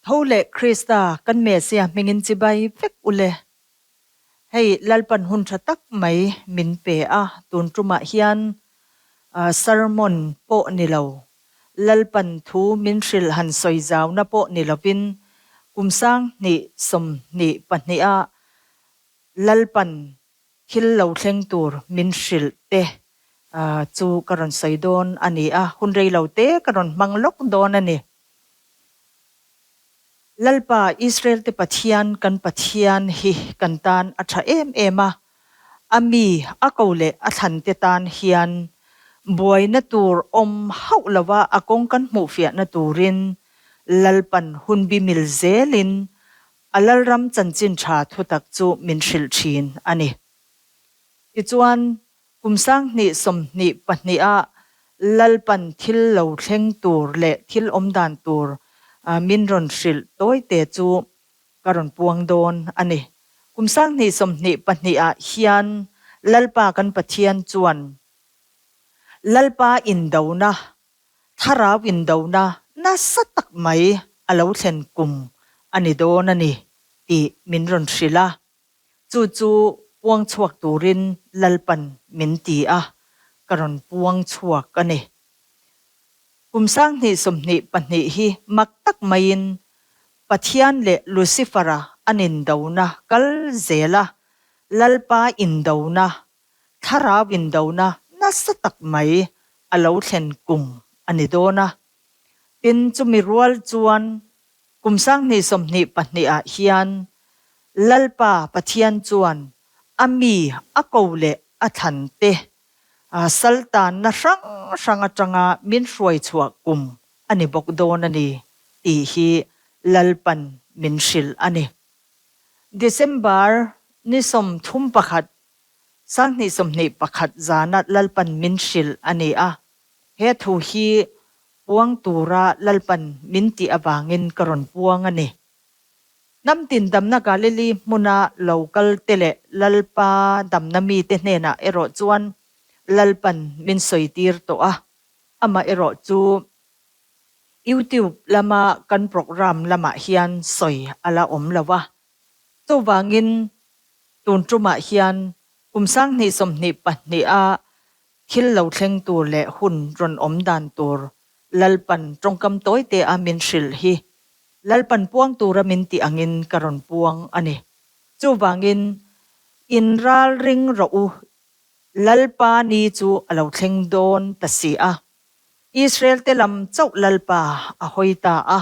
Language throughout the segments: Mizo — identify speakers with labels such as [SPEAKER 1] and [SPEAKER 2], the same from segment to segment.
[SPEAKER 1] Tho leh Krista kan Messiah hmingin chibai vek ule. Hei Lalpan hun tha tak mai min pe a, tun tumah hian sermon pawh ni lo, Lalpan thu min hrilh han sawi zauna pawh ni lovin kum 2022 ah Lalpan Thil lo thleng tur min hrilh te chu ka rawn sawi dawn a ni a, hun rei lo te ka rawn hmang lawk dawn a ni. Lalpa Israel te Pathian kan Pathian hi kan tan a tha em em a, a mi a ko leh a thlan te tan hian buaina tur awm hauh lova a kawng kan hmuhfiahna turin Lalpan hun bi mil zelin A Lalram chanchin tha thutak chu min hrilh thin a ni. Tichuan, kum 2022 ah Lalpan thil lo thleng tur leh thil awm dan tur min rawn hrilh tawite chu ka rawn puang dawn a ni. Kum 2022 ah hian Lalpa kan Pathian chuan Lalpa indona Thlarau indona nasa tak mai a lo thlen kum a ni dawn a ni tih min rawn hrilh a, chu chu puang chhuak turin Lalpan min ti a, ka rawn puang chhuak a ni. Kum 2022 hi mak tak maiin Pathian leh Lucifer-a an indona kal zel a, Lalpa indona Thlarau indona nasa tak mai a lo thlen kum a ni dawn a. Tin, chumi rual chuan kum 2022 ah hian Lalpa Pathian chuan a mi a ko leh a thlan te saltanna hrang hrang atanga min hruai chhuah kum a ni bawk dawn a ni tih hi Lalpan min hrilh a ni. December ni 31, 2021 zana Lalpan min hrilh a ni a, he thu hi puang tura Lalpan min tih avangin ka rawn puang a ni. Hnam tin damna Galili hmuna lo kal te leh Lalpa damna mite hnenah erawh chuan Lalpan min sawi tir tawh a, amah erawh chu YouTube lama kan programme lamah hian sawi a la awm lo a. Chuvangin tun tumah hian kum 2022 a thil lo thleng tur leh hun rawn awm dan tur Lalpan tawngkam tawi te a min hrilh hi Lalpan puang tura min tih angin ka rawn puang a ni. Chuvangin in ral ring rawh u, Lalpa ni chu a lo thleng dawn ta si a. Israel te lam chauh Lalpa a hawi ta a,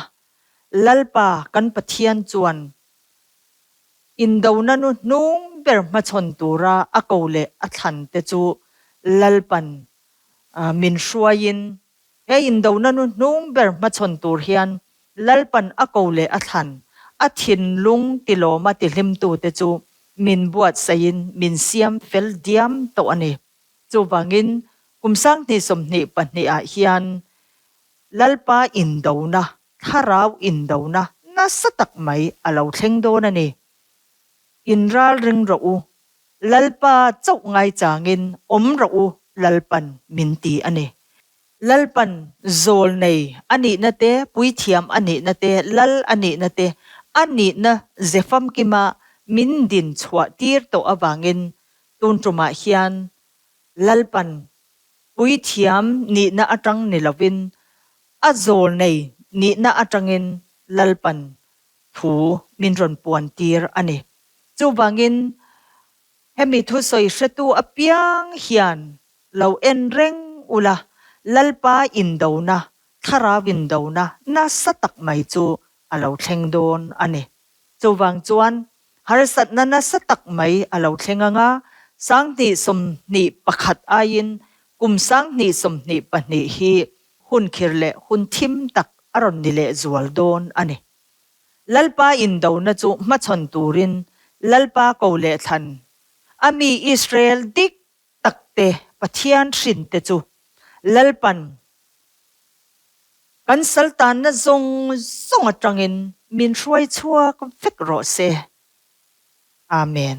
[SPEAKER 1] Lalpa kan Pathian chuan indona nu hnung ber hmachhawn tura a ko leh a thlan te chu Lalpan min hruaiin he indona nu hnung ber hmachhawn tur hian Lalpan a ko leh a thlan a thinlung tilawma tihlimtu te chu min buatsaihin min siam fel diam tawh a ni. Chuvangin kum 2022 ah hian Lalpa indona, thlarau indona nasa tak mai a lo thleng dawn a ni. In ral ring rawh u, Lalpa chauh ngaichangin awm rawh u Lalpan min ti a ni. Lalpan zawl nei a nihna te, puithiam a nihna te, lal a nihna te, a nihna ze famkima min din chhuah tir tawh avangin tun tumah hian Lalpan puithiam nihna atang ni lovin a zawl nei nihna atangin Lalpan thu min rawn puan tir a ni. Chuvangin hemi thusawi hretu apiang hian lo en reng ula, Lalpa indona, thlarau indona nasa tak mai chu a lo thleng dawn a ni. Chuvang chuan harsatna nasa tak mai a lo thleng anga, 2021 aiin kum 2022 hi hun khir leh hun thim tak a rawn ni leh zual dawn a ni. Lalpa indona chu hmachhawn turin Lalpa ko leh thlan a mi Israel dik tak te Pathian hrin te chu Lalpan kan saltanna zawng zawng atangin min hruai chhuak vek rawh se. Amen.